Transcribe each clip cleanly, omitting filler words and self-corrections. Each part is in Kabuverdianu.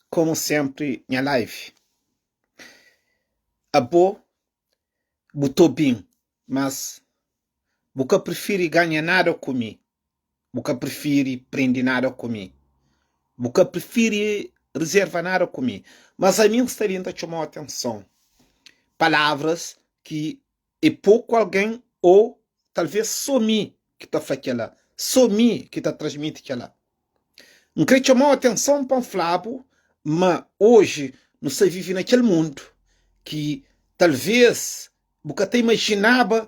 Como sempre nha live. Abo bu ta obin mas bu ka prifiri ganha nada ku mi, bu ka prifiri prende nada ku mi, bu ka prifiri reserva nada ku mi, mas ami N sta li N ta txomau atenson. Palavras ki é poku algen ô talvês sô mi ki ta fla kel-la, sô mi ki ta transmiti kel-la. N krê txoma-u atenson pa N fla-bu ma oji nu sta vive na kel mundu ki talvês bu ka ta imajinaba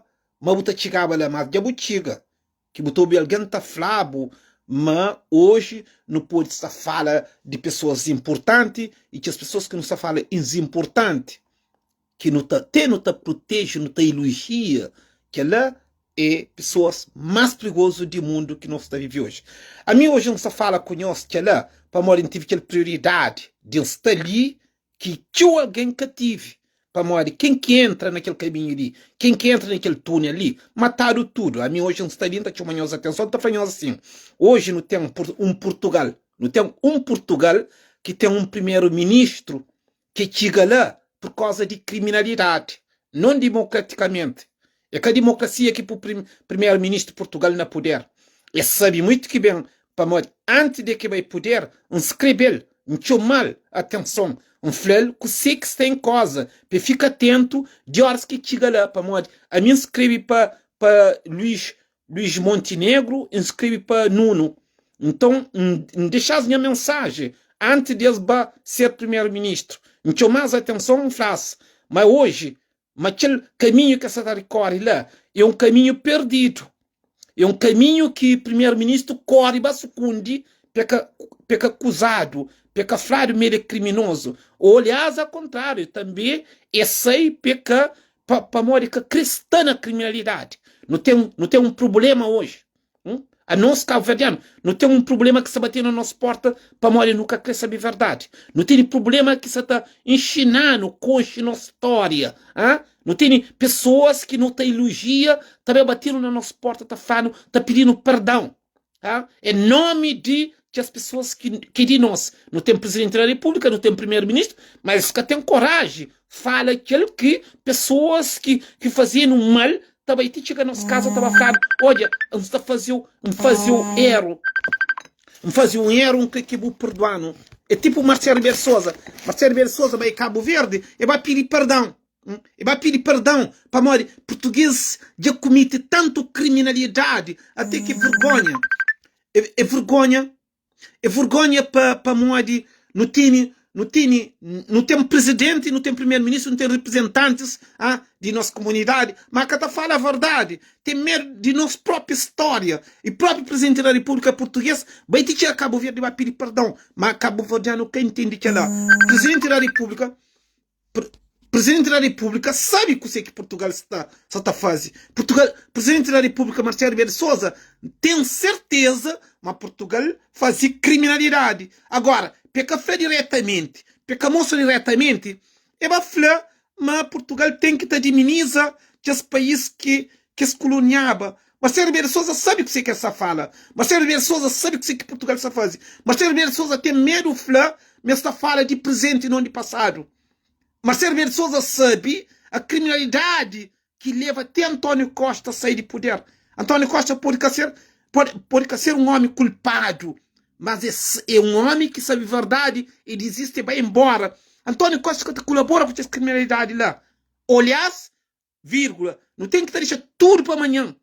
ma bu ta txigaba la, má dja bu txiga, ki bu ta obi algen ta fla-bu ma oji nu pode sta fala di pesoas inportanti i kes pesoas ki nu sta fala es inportanti ki nu ta te nu ta proteje, nu ta ilojia, kel-la é pesoas más prigozu di mundu ki nos ta vive oji. Ami oji N sta fala ku nhos kel-la pamodi N tive kel prioridadi di N sta li ki txeu algen ka tive. Pamodi ken ki entra na kel kaminhu li, ken ki entra na kel túnel li, matadu tudu. Ami oji N sta li, N ta txoma nhos atenson, N ta fla nhos asin, oji nu ten un Purtugal, nu ten un Purtugal ki ten un primeru-ministru ki txiga la pur koza di kriminalidadi, non dimokratikamenti. É ka dimokrasia ki pu primeru-ministru Purtugal na puder. E sabi muitu ki ben, pamodi antis di ke bai puder, N skrebe-l, N txoma-l atenson, N fla-l kusé ki sta en koza, pa e fika atentu di oras ki e txiga la, pamodi ami N skrebe pa pa Luís Luís Montenegro N skrebe pa Nuno. Nton, N dexa-s nha mensaji antis di es ba ser primeru-ministru. N txoma-s atenson, N fla-s ma oji, ma kel kaminhu ki es sa ta rikore la é un kaminhu perdidu. É un kaminhu ki primeru-ministru kore ba sukundi pa e ka, pa e ka akuzadu, pa e ka fladu ma el é kriminozu. Ô, aliás, akontráriu, tanbe e sai pa e ka Pa, pamodi ka kre sta na kriminalidadi. Nu ten, nu ten un prubléma oji. Hum? Anos kabuverdianu, nu ten un prubléma ki sta bate na nos porta pamodi nu ka kre sabe verdadi. Nu tene prubléma ki sa ta inxina-nu konxe nos stória. Ha? Nu tene pesoas ki nu ta ilojia ta ben bate-nu na nos porta ta fla-nu, ta pidi-nu perdãu. Ha? Em nome di kes pessoas ki, ki di nos. Nu ten Presidente da República, nu ten Primeiro-Ministro, mas es ka ten coragem fala kel ki pessoas ki, ki fazenu mal ta bai ti txiga nos casa ta ba fla, odja, N sta fazeu, N fazeu erro. N faze un erro, N kre ki bu perdoanu. É tipo Marcelo Rebelo de Sousa. Marcelo Rebelo de Sousa bai Cabo Verde, e ba pidi perdão. E ba pidi perdão pamodi português dja kumiti tantu kriminalidadi ate ki vergonha. É, é vergonha, é vergonha pa, pamodi nu tene, nu tene, nu ten presidenti, nu ten primeiro-ministro, nu ten representantes ah, di nos komunidadi, ma ka ta fala verdadi, ten medu di nos propi stória. E propi presidenti da República Português bai ti txega Cabo Verde ba pidi perdão, ma kabuverdianu ka intende kela. Presidenti da República Presidente da República sabe kuse ki Portugal sta sa ta faze. Portugal, Presidente da República Marcelo Rebelo de Sousa tem serteza ma Portugal faze kriminalidade. Agora, pe ka fla diretamente, pe ka mostra diretamente, e ba fla ma Portugal tem ki ta diminiza kes país ki kes koloniaba. Marcelo Rebelo de Sousa sabe kuse ki el sa fala. Marcelo Rebelo de Sousa sabe kuse ki Portugal sa faze. Marcelo Rebelo de Sousa tem medu fla ma el sta fala di presente non di pasadu. Marcelo Rebelo de Sousa sabe a kriminalidade ki leva até António Costa sai di puder. António Costa pode ka ser pode, pode ka ser um homi kulpadu, mas é, é um homi ki sabe verdade e desiste e bai embora. António Costa ka ta kolabora ku kes kriminalidade la. Oliás, Vírgula. Nu ten ki ta dexa tudu pa manhan,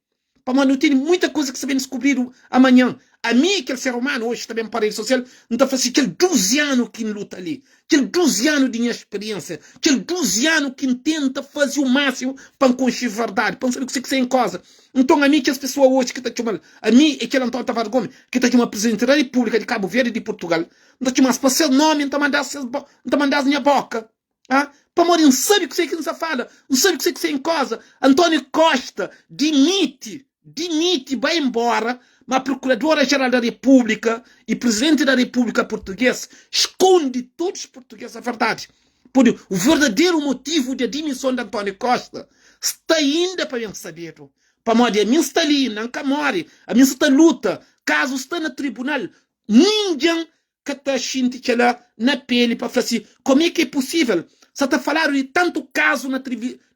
pamodi nu tene muita kuza ki sta ben diskubridu amanhan. Ami, kel ser umanu, oji sta ben pa redi sosial, N ta fla si, kel 12 anu ki N luta li, kel 12 anu di nha spiriénsia, kel 12 anu ki N tenta faze u másimu pa N konxe verdadi, pa N sabe kuse ki sta en koza. Nton, ami, kes pesoa oji ki ta txoma-l, ami é kel António Tavares Gomes, ki ta txoma Prizidenti da Repúblika di Kabu Verdi i di Purtugal, N ta txoma-s pa ses nómi, N ta manda-s ses, N ta manda-s nha bóka. Ah, pamodi N sabe kuse ki N sa fala, N sabe kuse ki sa en koza. António Costa dimiti, dimiti, bai embora, ma Procuradora Geral da República e Presidente da República Português esconde todos os portugueses a verdade. Pode, o verdadeiro motivo da dimissão de António Costa sta ainda pa ben sabedu. Pamodi ami N sta li, N ka more, ami N sa ta luta, caso sta na tribunal, ninguém. ka ta xinti kela na peli pa fla si, Como é ki é possível? Sa ta faladu di tantu kazu na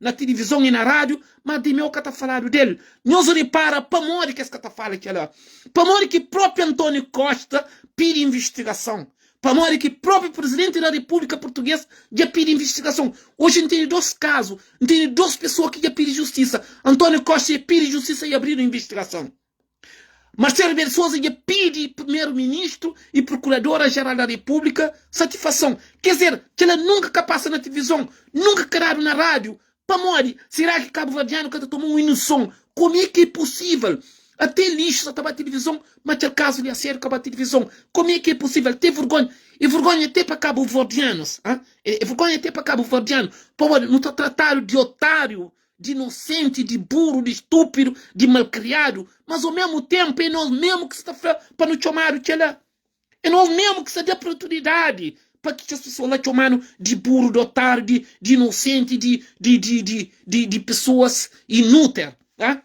na tilivizon i na rádiu, ma di meu ka ta faladu del. Nhos ripara pamodi ki es ka ta fala kela? Pamodi ki propi António Costa pidi invistigason? Pamodi ki propi Presidenti da Repúblika Português dja pidi invistigason? Oji N tene dos kazu, N tene dos pesoa ki dja pidi justisa. António Costa dja pidi justisa i abridu invistigason. Marcelo Rebelo de Sousa dja pidi Primeru-Ministru i Procuradora-Geral da Repúblika satisfason. Quer dizer, kela nunka ka pasa na tilivizon, nunka ka dadu na rádiu. Pamodi? Será ki kabuverdianu ka ta toma un inuson? Como é ki é possível? Até lixu sa ta ba tilivizon, ma kel kazu li a sério ka ba tilivizon. Como é ki é possível? Até vergonha. É vergonha até pa kabuverdianus. É vergonha até pa kabuverdianu. Pamodi? Nu ta tratadu di otário di inosenti, di buru, di stúpidu, di malkriadu, mas ô mésmu ténpu é nos mésmu ki sta fla pa nu txomadu kel-la. É nos mésmu ki sta da oportunidadi pa ki kes pesoa la txoma-nu di buru, di otáriu, di di inosenti, di di di di di di pesoas inútil. Ha?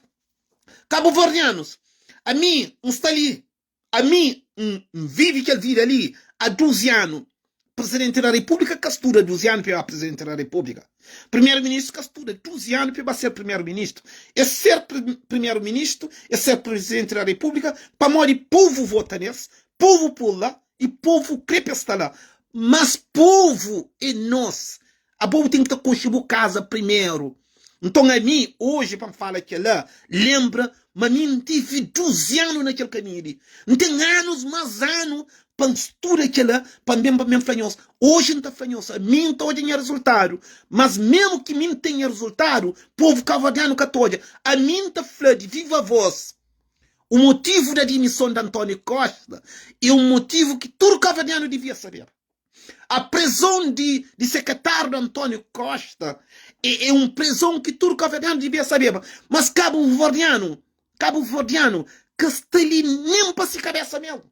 Kabuverdianus, ami N sta li Ami N vive kel vida li a 12 anu. Presidenti da Repúblika ka studa 12 anu pa e ba Presidenti da Repúblika. Primeru Ministru ka studa 12 anu pa e ba ser Primeru Ministru. E ser Primeru Ministru, e ser Presidenti da Repúblika pamodi povu vota nes, povu pô-l la i povu kre pa e sta la. Mas povu e nos. Abo bu ten ki ta konxe bu kaza primeru. Nton ami, oji, pa N fala kel-la, lenbra ma mi N tive 12 anu na kel kaminhu li. N ten anus más anu pa N studa kel-la, pa N ben pa mi N fla nhos. Oji N ta fla nhos, ami N ta odja nha rezultadu, mas memu ki mi N ten nha rezultadu, povu kabuverdianu ka ta odja. Ami N ta fla di viva vos, o motivu da dimison di António Costa é un motivu ki tudu kabuverdianu divia sabeba. A prezon di di sekretáriu di António Costa é é un prezon ki tudu kabuverdianu dibia sabeba. Mas kabuverdianu, kabuverdianu ka sta li nen pa si kabesa mesmu.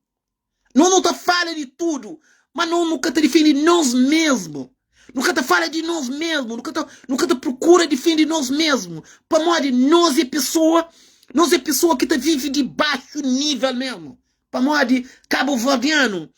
Nos nu ta fala di tudu, ma nos nu ka ta difende nos mesmu. Nu ka ta fala di nos mesmu, nu ka ta nu ka ta prokura difende nos mesmu, pamodi nos é pesoa, nos é pesoa ki ta vive di baxu nível mesmu. Pamodi kabuverdianu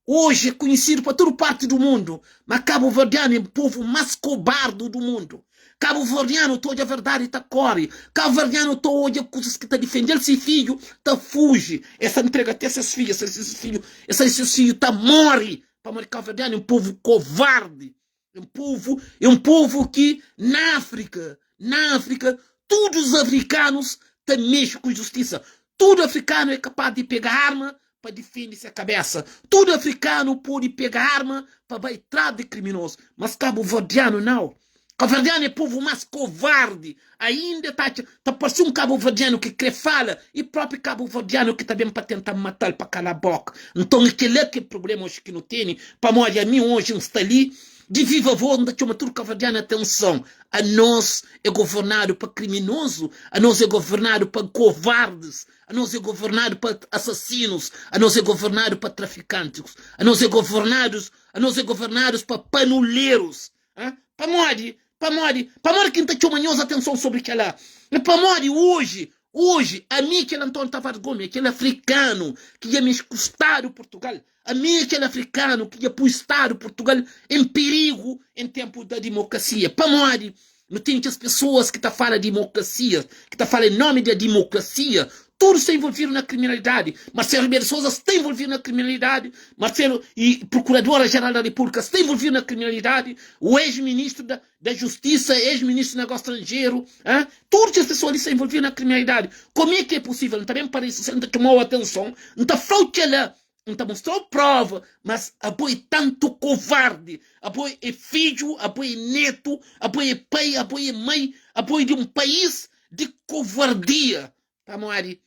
oji é konhisidu pa tudu parti du mundu, ma kabuverdianu é povu más kobardu du mundu. Kabuverdianu ta odja verdadi ta kóre, kabuverdianu ta odja kuzas ki ta difende-l se fidju ta fuji, es ta ntrega te ses fidju, es fidju, es sai ses fidju ta móre, pamodi kabuverdianu é un povu kovardi. É um povo, é um povo ki na Áfrika, na Áfrika, tudo os africanos ta mexe ku justiça. Tudo africano é capaz de pega arma pa difende se cabeça. Tudo africano pode pega arma pa bai tras de criminoso. Mas cabo-verdiano não. Cabo-verdiano é povo mais covarde. Ainda ta atxa, ta parse um cabo-verdiano ki kre fala e próprio cabo-verdiano ki ta bem pa tenta matal pa cala boca. Nton é kela ki é problema oji ki nu tene, pamodi ami oji N sta li di viva voz N ta txoma tudu cabo-verdiano atenson, anos é governadu pa criminoso, anos é governadu pa covardes, anos é governadu pa assassinos, anos é governadu pa traficantes, anos é governadus, anos é governadus pa panuleros. Hã? Pamodi? Pamodi? Pamodi ki N ta txoma nhos atenson sobri kel-la? É pamodi oji, oji, ami kel António Tavares Gomes, é kel afrikanu ki dja mexe ku Stadu Portugal, ami é kel afrikanu ki dja pui Stadu Portugal en pirigu en tenpu da dimokasia. Pamodi? Nu ten kes pesoas ki ta fala dimokasia, ki ta fala en nomi da dimokasia, tudu sta envolvidu na kriminalidadi. Marcelo Rebelo de Sousa sta envolvidu na kriminalidadi, Marcelo e Procuradora Geral da República sta envolvidu na kriminalidadi, o ex-ministro da, da Justiça, ex-ministro do Negócio Estrangeiro, hein? tudu kes pesoas li sta envolvidu na kriminalidadi. Como é que é possível? N ta ben para isso, N ta txomau atenson, N ta flau kela, N ta mostrau prova, mas abo é tantu kovardi, abo é fidju, abo é netu, abo é pai, abo é mai, abo é di un país di kovardia. Pamodi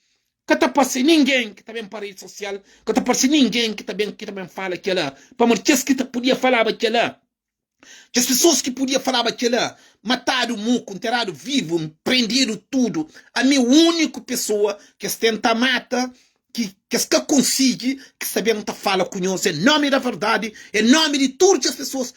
ka ta parse ningen ki ta ben pa redi sosial, ka ta parse ningen ki ta ben ki ta ben fala kela, pamodi kes ki ta podia falaba kela, Kes pesoas ki podia falaba kela, matadu muku, nteradu vivu, prendidu tudu. Ami uniku pesoa ki es tenta mata, ki es ka konsigi, ki sta ben ta fala ku nhos en nomi da verdadi, en nomi di tudu kes pesoas,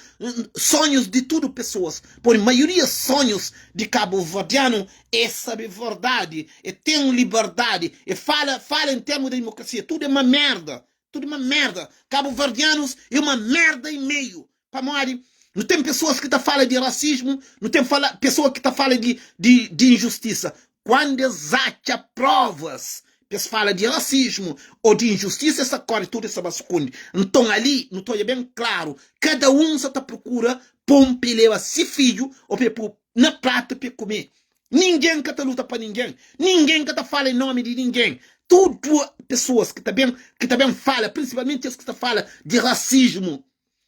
sonhus di tudu pesoas. Pamodi maioria sonhus di kabuverdianu é sabe verdadi, é ten liberdadi, é fala, fala en termu di dimokrasia. Tudu é ma merda. Tudu uma merda. Kabuverdianus é uma merda e meio. Pamodi nu ten pesoas ki ta fala di rasismu, nu ten fala pesoa ki ta fala di di di injustisa. Kuandu es atxa provas pa es fala di rasismu o di injustisa, es ta kore tudu es ta ba sukundi. Nton ali nu ta odja ben klaru, kada un sa ta prokura pon pa e leba si fidju o pa e pu na pratu pa e kume. Ningen ka ta luta pa ningen, ningen ka ta fala em nomi di ningen. Tudu pesoas ki ta ben ki ta ben fala, prinsipalmenti kes ki ta fala di rasismu,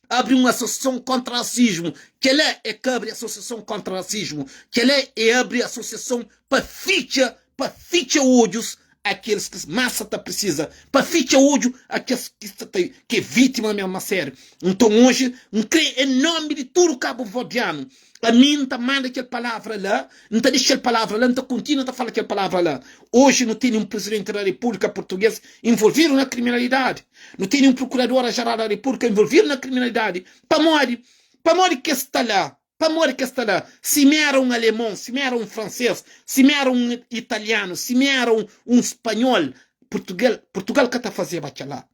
abri un asosiason kontra rasismu. Kela é ka abri asosiason kontra rasismu, kela é abri asosiason pa fitxa pa fitxa odjus a kelis ki más sa ta prisiza, pa fitxa odju a kes ki sta ta ki é vítima mesmu a sériu. Nton oji N kre em nomi di tudu kabuverdianu, ami N ta manda kel palavra la, N ta dexa kel palavra la, N ta kontinua ta fala kel palavra la. Oji nu tene un Prizidenti da Repúblika Purtugês involvidu na kriminalidadi, nu tene un Prokuradora Jeral da Repúblika involvidu na kriminalidadi. Pamodi? Pamodi ki es sta la? Pamodi ki es ta la? Si mi éra un alemon, si mi éra un fransês, si mi éra un italianu, si mi éra un spanhol, Purtugal, Purtugal ka ta fazeba kel-la.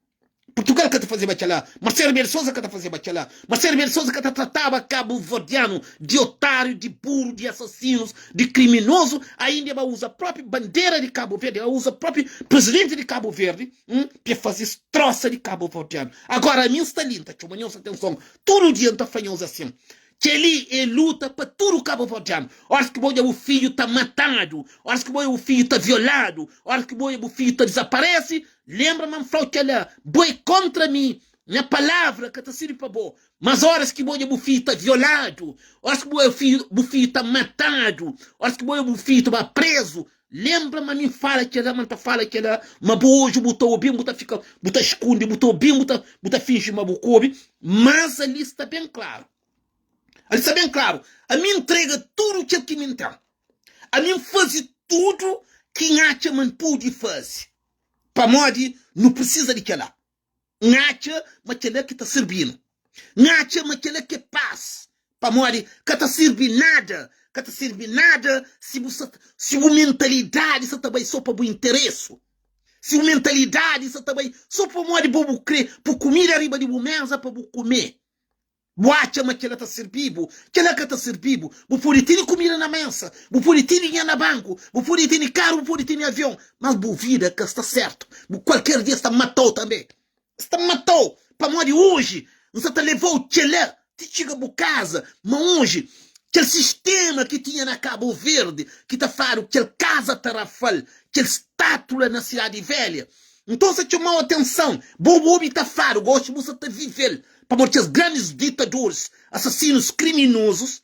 Purtugal ka ta fazeba kel-la. Marcelo Rebelo de Sousa ka ta fazeba kel-la. Marcelo Rebelo de Sousa ka ta trataba kabuverdianu di otáriu, di buru, di asasinus, di kriminozu. Ainda e ba uza própi bandera di Kabu Verdi, e ba uza própi prizidenti di Kabu Verdi, hum, pa e faze strósa di kabuverdianu. Agora ami N sta li, N ta txoma nhos atenson Tudu dia N ta fla nhos asin, Kel-li é luta pa tudu kabuverdianu. Óras ki bo odja bu fidju ta matadu, óras ki bo odja bu fidju ta violadu, óras ki bo odja bu fidju ta dizaparese, lenbra ma N fla-u kel-la, bo é kóntra mi, nha palavra ka ta sirbi pa bo. Mas óras ki bo odja bu fidju ta violadu, óras ki bo odja bu fidju ta matadu, óras ki bo odja bu fidju ta ba prézu, Lenbra ma mi N fala kela, ma N ta fala kela, ma bo oji bu ta obi-m, bu ta fika, bu ta skunde, bu ta obi-m, bu ta, bu ta finji ma bu ka obi, mas ali sta ben klaru, ali sta ben klaru, ami N ntrega tudu kel ki mi N ten, ami N faze tudu ki N atxa ma N pudi faze, pamodi nu prisiza di kela. N atxa ma kel-la ki ta sirbi-nu. N atxa ma kel-la ki é pas. Pamodi ka ta sirbi nada, ka ta sirbi nada si bu sa, si bu mentalidadi sa ta bai so pa bu interesu. Si bu mentalidadi sa ta bai so pamodi bo bu kre pu kumida riba di bu meza pa bu kume. Bu atxa ma kel-la ta sirbi-bu? Kel-la ka ta sirbi-bu. Bu pode tene kumida na mésa, bu pode tene dinheru na banku, bu pode tene karu, bu pode tene avion, mas bu vida ka sta sértu. Bu kualker dia es ta mata-u tanbê. Es ta mata-u pamodi oji N sta ta leva-u kel-la ti txiga bu kaza. Ma oji kel sistéma ki tinha na Kabu Verdi, ki ta fladu kel kaza tarafal, kel státula na Sidadi Velha, nton sa txoma-u atenson. Bo bu obi ta fladu, gosi bu sta ta vive-l. Pamodi kes grandis ditadoris, asasinus, kriminozus,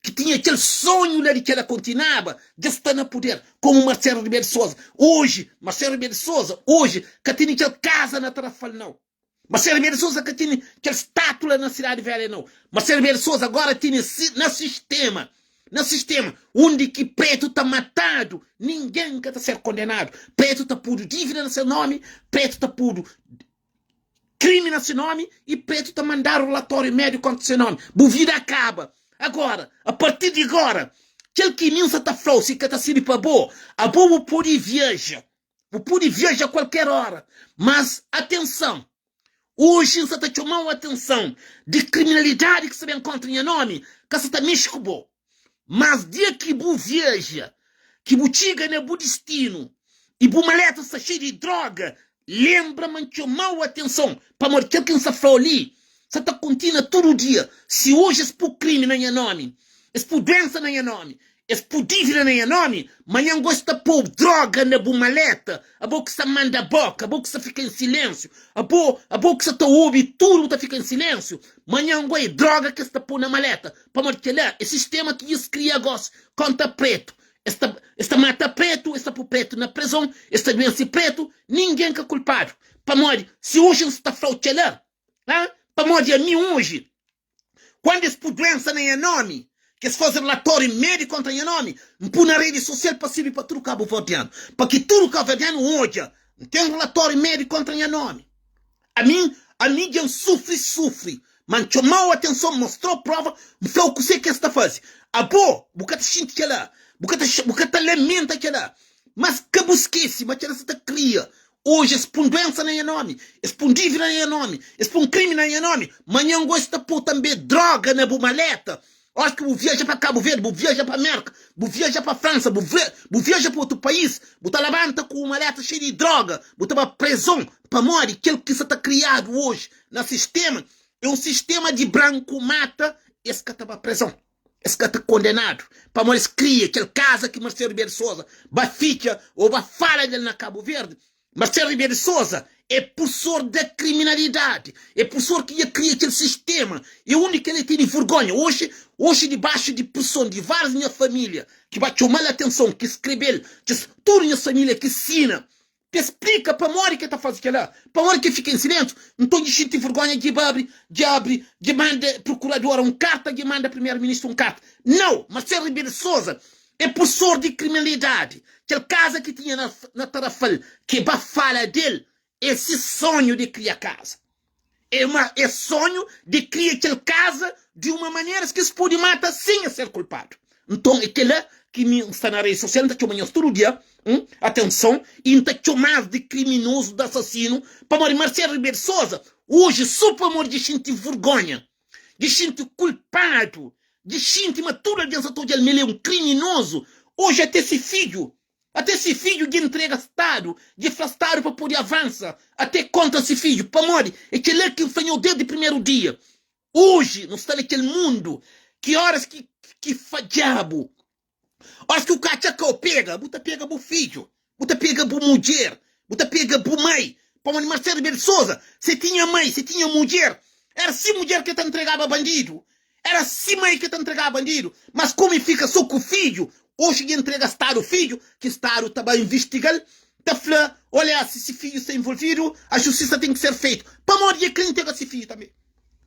ki tinha kel sonhu la di kel-la kontinuaba, dja sta na puder, komu Marcelo Rebelo de Sousa. Oji, Marcelo Rebelo de Sousa, oji, ka tene kel kaza na Tarrafal, nau. Marcelo Rebelo de Sousa ka tene kel státua la na Sidadi Velha, nau. Marcelo Rebelo de Sousa agora tene na sistema, na sistema, undi ki pretu ta matadu, ningen ka ta ser kondenadu. Pretu ta pudu dívida na se nomi, pretu ta pudu Krimi na se nomi i pretu ta mandadu relatóriu médiu kontra se nomi. Bu vida kaba. Agora, a partir di gora, kel ki mi N sa ta fla-u, si ka ta sirbi pa bo, abo bu pode viaja. Bu pode viaja kualker ora. Mas, atenson! Oji N sa ta txoma-u atenson di kriminalidadi ki sta ben kontra nha nomi, ka sa ta mexe ku bo. Mas dia ki bu viaja, ki bu txiga na bu distinu i bu maleta sta xeiu di droga, lenbra ma N txoma-u atenson, pamodi kel ki N sta fla-u li sa ta kontinua tudu dia. Si oji es pu krimi na nha nomi, es pu duensa na nha nomi, es pu dívida na nha nomi, manhan gosi ta pô-u droga na bu maleta, abo ki sta manda boka, abo ki sta fika en silensiu, abo, abo ki sta ta obi tudu bu ta fika en silensiu, manhan goi droga ki es ta pô na maleta. Pamodi kel-la é sistema ki dja es kria gosi kontra pretu. Es ta es ta mata pretu, es ta pu pretu na prezon, es ta duense pretu, ningen ka kulpadu. Pamodi si oji N sta fla-u kel-la, ha? Pamodi ami oji, kuandu es pu duensa na nha nomi, ki es faze relatóriu médiku kontra nha nomi, N pu na redi sosial pa sirbi pa tudu kabuverdianu, pa ki tudu kabuverdianu odja N ten relatóriu médiku kontra nha nomi. Ami, ami dja N sufri, sufri, ma N txoma-u atenson, N mostra-u prova, N fla-u kuzê ki es ta faze. Abo, bu ka ta xinti kel-la, bu ka ta, bu ka ta lamenta kel-la. Mas ka bu skese ma kel-la sa ta kria. Oji es pun duensa na nha nomi, es pun dívida na nha nomi, es pun krimi na nha nomi, manhan gosi es ta pô tanbe droga na bu maleta. Óras ki bu viaja pa Kabu Verdi, bu viaja pa Mérka, bu viaja pa Fransa, bu bu viaja pa otu país, bu ta labanta ku un maleta xeiu di droga, bu ta ba prezon pamodi kel ki sa ta kriadu oji na sistéma é un sistéma di branku mata, es ka ta ba prezon. Es ka ta kondenadu pamodi es kria kel kaza ki Marcelo Rebelo de Sousa ba fitxa ou ba fala del na Kabu Verdi. Marcelo Rebelo de Sousa é pursor da kriminalidadi, é pursor ki dja kria kel sistema, é undi kel el tene vergonha. Oxi, oxi dibaxu di preson di várius nha familia ki ba txomal atenson, ki skrebel, tudu nhas familia ki sina Pa e splika pamodi ki e ta faze kel-la, pamodi ki e fika en silénsiu. Nton dja xinti vergónha dja abri, dja abri, dja manda prokuradora un karta, dja manda primeru-ministru un karta. Nau! Marcelo Rebelo de Sousa é pursor di kriminalidadi. Kel kaza ki tinha na na Tarrafal, ki e ba fala del, é si sonhu di kria kaza. É uma é sonhu di kria kel kaza di uma maneras ki es pode mata sin es ser kulpadu. Nton é kela ki mi N sta na redi sosial N ta txoma nhos tudu dia hum atenson i N ta txomas di kriminozu di asasinu pamodi Marcelo Rebelo de Sousa oji so pamodi dja xinti vergonha dja xinti kulpadu dja xinti ma tudu algen sa ta odjal ma el é un kriminozu oji ate si fidju Ate si fidju dja intrega stadu, dja fla stadu pa pode avansa ate kontra si fidju. Pamodi? É kel-la ki N fla nho desdi primeru dia. Oji nu sta na kel mundu ki óras ki ki fadja-bu, óras ki u ka atxa kau pega, bu ta pega bu fidju, bu ta pega bu mudjer, bu ta pega bu mai. Pamodi Marcelo Rebelo de Sousa, se tinha mai, se tinha mudjer, éra si mudjer ki el ta ntregaba bandidu. Era si mai ki ta ntregaba bandidu, mas komu e fika so ku fidju, oxi dja ntrega stadu fidju, ki stadu ta ba invistigal, ta fla, olha si si fidju sta involvidu, a justisa ten ki ser feitu. Pamodi dja kre ntrega si fidju tanbe.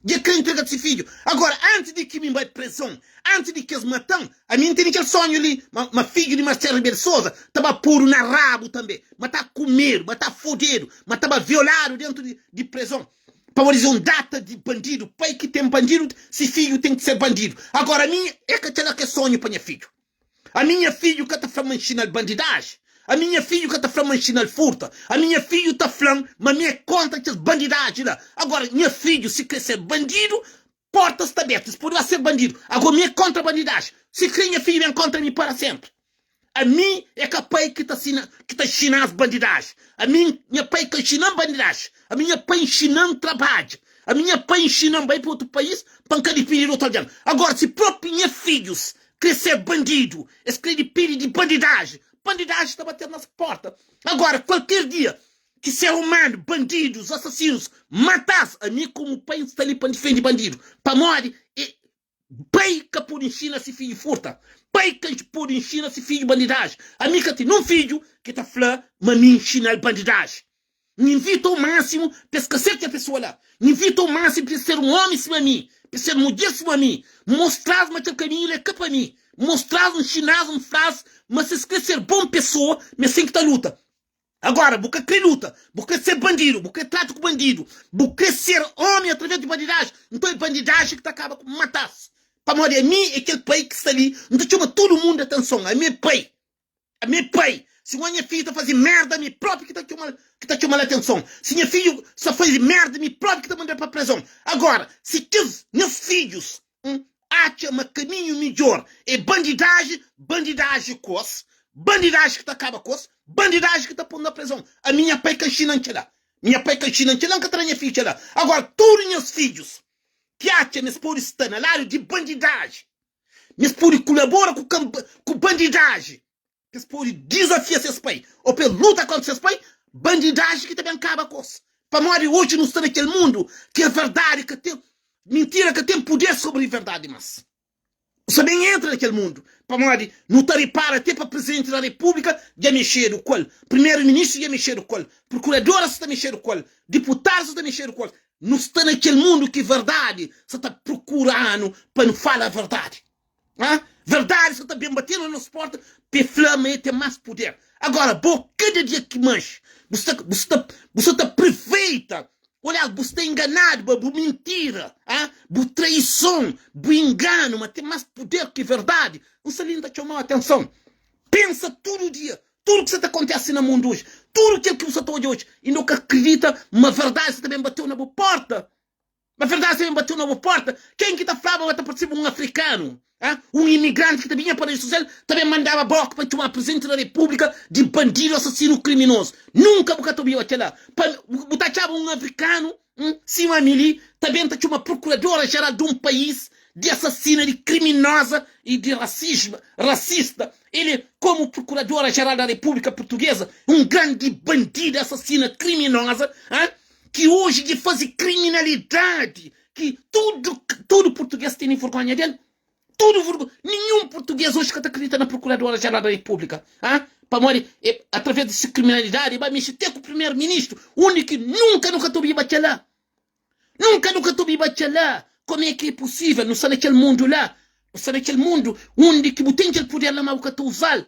Dja kre ntrega si fidju. Agora, antis di ki mi bai prezon, antis di kes matan, ami N tene kel sonhu li, ma ma fidju di Marcelo Rebelo de Sousa ta ba podu na rabu tanbe, ma ta kumedu, ma ta fodedu, ma ta ba violadu dentu di di prezon. Pamodi es é un data di bandidu, pai ki ten bandidu, si fidju ten ki ser bandidu. Agora ami é ka kel-la ki é sonhu pa nha fidju. Ami nha fidju ka ta fla ma N nxina-l bandidaji, ami nha fidju ka ta fla ma N nxina-l furta, ami nha fidju ta fla-m ma mi é kontra kes bandidaji la. Agora nha fidju si kre ser bandidu, porta sta abertu, es pode ba ser bandidu. Agora mi é kontra bandidaji, si kre nha fidju ben kontra mi para senpri. Ami é ka pai ki ta sina, ki ta nxina-s bandidaji. Ami, nha pai ka nxina-m bandidaji. Ami, nha pai nxina-m trabadja. Ami, nha pai nxina-m bai pa otu país pa N ka dipindi di otu algen. Agora, si propi nha fidjus kre ser bandidu, es kre dipindi di bandidaji, bandidaji ta bate-s na porta. Agora, kualker dia ki ser umanu, bandidus, asasinus, mata-s, ami komu pai N sta li pa N difende bandidu. Pamodi e. Pai ka pode nxina se fidju furta. Pai ka pode nxina se fidju bandidaji. Ami ka ten un fidju ki ta fla ma mi nxina-l bandidaji. N invita o másimu pa es ka ser kel pesoa la. N invita o másimu pa es ser un ómi sima mi, pa es ser mudjer sima mi. N mostra-s ma kel kaminhu la é ka pa mi. N mostra-s, N nxina-s, N fla-s ma si es krê ser bon pesoa, ma es ten ki ta luta. Agora, bu ka kre luta, bu kre ser bandidu, bu kre trata ku bandidu, bu kre ser omi atraves di bandidaji, nton é bandidaji ki ta kaba ku matas. Pamodi ami é kel pai ki sta li, N ta txoma tudu mundu atenson, ami é pai, ami é pai. Si un nha fidju ta faze merda, ami propi ki ta txomal, ki ta txomal atenson. Si nha fidju sta faze merda, ami propi ki ta mandal pa prezon. Agora, si kes nhas fidjus N atxa ma kaminhu midjor é bandidaji, bandidaji kos, bandidaji ki ta kaba kos, bandidaji ki ta pon na prezon. Ami nha pai ka nxina-m kel-la. Nha pai ka nxina-m kel-la, N ka tra nha fidju kel-la. Agora, tudu nhas fidjus ki atxa ma es pode sta na ladu di bandidaji, ma es pode kulabora ku bandidaji, Pa es pode dizafia ses pai ô pa es luta kóntra ses pai, bandidaji ki ta ben kaba ku es. Pamodi oji nu sta na kel mundu ki verdadi ka ten, mintira ka ten puder sobri verdadi más. Nu sta ben entra na kel mundu pamodi nu ta ripara te pa Prizidenti da Repúblika dja mexedu ku el, Primeru Ministru dja mexedu ku el, Prokuradora sa ta mexedu ku el, Diputadu sa ta mexedu ku el. Nu sta na kel mundu ki verdadi sa ta prokura-nu pa nu fala verdadi. Ha? Verdadi sa ta ben bate na nos porta pa e fla ma e ten mas puder. Agora bo kada dia ki manxe bu sta bu sta bu sta ta preveita olha bu sta enganadu ba bu mintira ha? Bu traison bu enganu ma ten mas puder ki verdadi. N sta li N ta txomau atenson. Pensa tudu dia. Tudu ki sa ta kontese na mundu oji, tudu kel ki bu sa ta odja oji, inda bu ka kridita ma verdadi sa ta ben bateu na bu porta. Ma verdadi sa ben bateu na bu porta. Ken ki ta flaba ma ta parsiba un afrikanu, ha? Un imigranti ki ta binha pa redi sosial ta ben mandaba boka pa txoma Presidenti da Repúblika di bandidu, asasinu, kriminozu. Nunka bu ka ta obiba kela. Pa bu ta atxaba un afrikanu Sima ami li ta ben ta txoma prokuradora jeral di un país di asasina, di kriminoza i di rasisma, rasista. El komu prokuradora jeral da Repúblika Portuguesa, un grandi bandida, asasina, kriminoza, ha, ki oji dja fazi kriminalidadi ki tudu, tudu português tene vergonha del. Tudu vergonha. Ninhun português oji ka ta kridita na prokuradora jeral da Repúblika, ha, pamodi e através di si kriminalidadi e ba mexi te ku primeru ministru, undi ki nunka nu ka ta obiba kela. Nunka nu ka ta obiba kela. Kome é ki é pusível? Nu sta na kel mundu la. Nu sta na kel mundu undi ki bu ten kel puder la, ma bu ka ta uzal.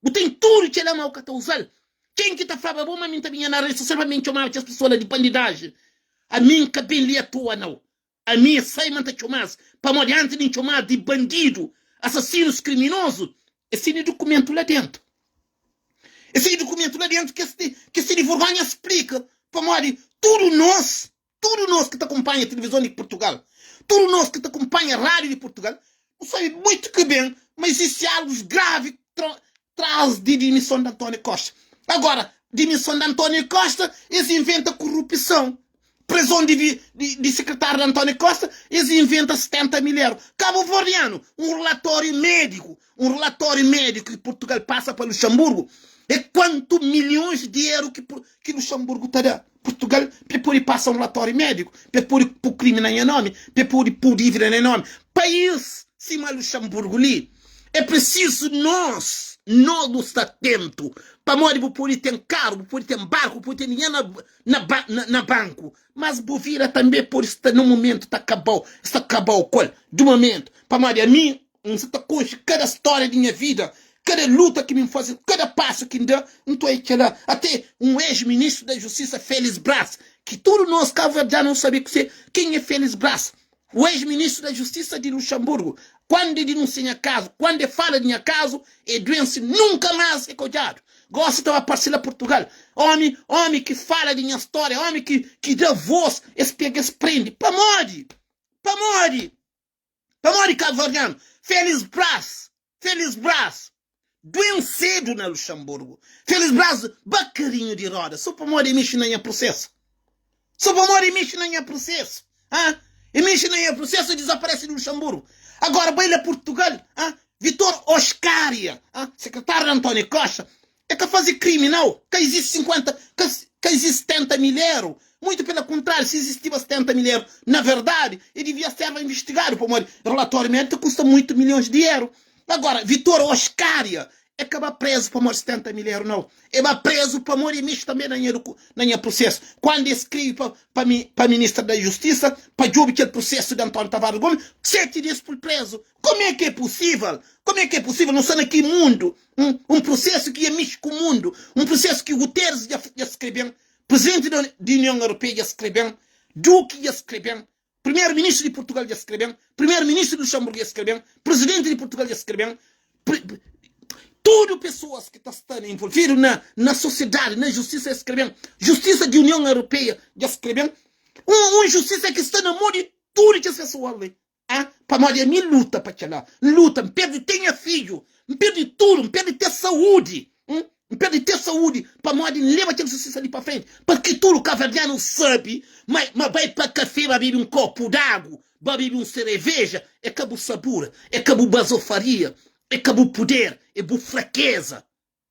Bu ten tudu kel la, ma bu ka ta uzal. Ken ki ta flaba bo ma mi N ta binha na redi sosial pa mi N txomaba kes pesoa la di bandidaji? Ami N ka ben li atoa, nau. Ami é sai ma N ta txoma-s, pamodi antis di N txoma-s di bandidu, asasinus, kriminozu, es tene dukumentu la dentu. Es tene dukumentu la dentu ki es ki es tene vergonha splika, pamodi tudu nos, tudu nos ki ta kunpanha tilivizon di Purtugal, tudu nos ki ta kunpanha rádiu di Purtugal, nu sabe muitu ki ben ma izisti algus gravi tras di dimison di António Costa. Agora, dimison di António Costa, es inventa korrupison. Prezon di, di, di sekretáriu di António Costa, es inventa 70 mil eru. Kabuverdianu, un relatóriu médiku, un relatóriu médiku ki Purtugal pasa pa Luxemburgu, é kuantu milhons di eru ki, ki Luxemburgu ta da Purtugal pa e pode pasa un relatóriu médiku, pa e pode pu krimi na nha nomi, pa e pode pu dívida na nha nomi. País sima Luxemburgu li, É prisizu nos, nos nu sta atentu, pamodi bu pode ten karu, bu pode ten barku, bu pode ten dinheru na, na, na, na banku, mas bu vida tanbe pode sta na un mumentu ta kabau, sta kabau ku el, di un mumentu. Pamodi ami, N sta ta konxe kada stória di nha vida, kada luta ki mi N faze, kada pasu ki N da, N ta oia kela. Ate un ex-ministru da Justisa, Félix Braz, ki tudu nos kabuverdianu nu sabe kuse, ken é Félix Braz, O ex-ministro da Justiça de Luxemburgo, quando é denúncia nha caso, quando é fala de nha caso, é doença nunca mais é codjado. Gosi ta ba parse la Portugal. Homi, homi que fala de nha história, homi que, que dá voz, es pega, es prende. Pamodi? Pamodi? Pamodi cabo-verdiano? Félix Braz, Félix Braz, duensedu na Luxemburgo. Félix Braz ba karinhu di roda so pamodi e mexi na nha prusesu. So pamodi e mexi na nha prusesu. Ha? E mexi na nha prusesu e dizaparese di Luxemburgo. Agora bai la Portugal, ha? Vitor Oscaria, ha? Sekretáriu di António Costa, E ka faze krimi nau, ka izisti 50, ka, ka izisti 70 mil eru, muitu pela kontráriu, si izistiba 70 mil eru, na verdadi, e divia serba investigadu, pamodi relatóriu médiku ta kusta muitu milhons di eru. Agora, Vitor Oscaria e ka ba prezu pamodi 70 mil eru nau, e ba prezu pamodi e mexi tanbe na nha na nha prusesu. Kuandu e skribi pa pa mi pa ministra da Justisa pa djobi kel prusesu di António Tavares Gomes, 7 di es pul prezu. Como é ki é pusível? Como é ki é pusível? Nu sta na ki mundu? Un, un prusesu ki ia mixi ku mundu, un prusesu ki Guterres dja, dja skrebe-m, Prizidenti da, di Union Europeia dja skrebe-m, Duque dja skrebe-m, Primeru Ministru di Purtugal dja skrebe-m, Primeru Ministru di Luxemburgu dja skrebe-m, Prizidenti di Purtugal dja skrebe-m, pri, tudu pesoas ki ta sta involvidu na, na sosiedadi, na justisa dja skrebe-m, justisa di Union Europeia dja skrebe-m, un, un justisa ki sta na mo di tudu kes pesoas li. Ah, pamodi ami N luta pa kel-la. N luta, N perde te nha fidju, N perde tudu, N perde te saúdi. N perde te saúdi pamodi N leba kel justisa li pa frenti. Pa ki tudu kaverdianu sabe ma, ma bai pa kafé ba bebe un kopu d'agu, ba bebe un sereveja, é ka bu sabura, é ka bu bazofaria, é ka bu puder, é bu frakeza.